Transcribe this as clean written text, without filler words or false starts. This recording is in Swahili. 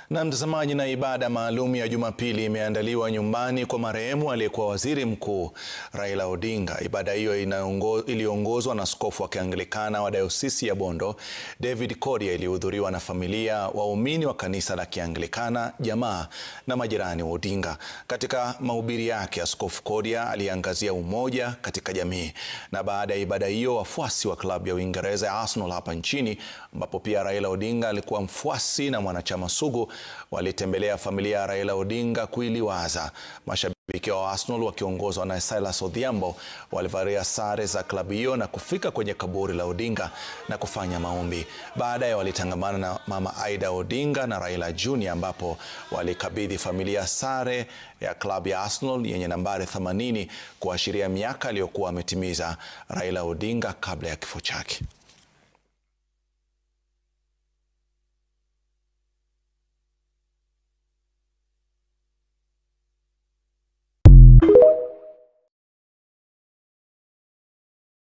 Na mtazamaji, na ibada maalum ya Jumapili imeandaliwa nyumbani kwa marehemu aliyekuwa waziri mkuu Raila Odinga. Ibada hiyo iliongozwa na askofu wa Kianglikana wa Dayosisi ya Bondo, David Koria, ilihudhuriwa na familia, waumini wa kanisa la Kianglikana, jamaa na majirani wa Odinga. Katika mahubiri yake, Askofu Koria aliangazia umoja katika jamii. Na baada ya ibada hiyo, wafuasi wa klabu ya Uingereza ya Arsenal hapa nchini, ambapo pia Raila Odinga alikuwa mfuasi na mwanachama sugu, walitembelea familia ya Raila Odinga kuiliwaza. Mashabiki wa Arsenal wakiongozwa na Silas Odhiambo walivalia sare za klabu hiyo na kufika kwenye kaburi la Odinga na kufanya maombi. Baadaye walitangamana na Mama Aida Odinga na Raila Junior, ambapo walikabidhi familia sare ya klabu ya Arsenal yenye nambari 80 kuashiria miaka aliyokuwa ametimiza Raila Odinga kabla ya kifo chake.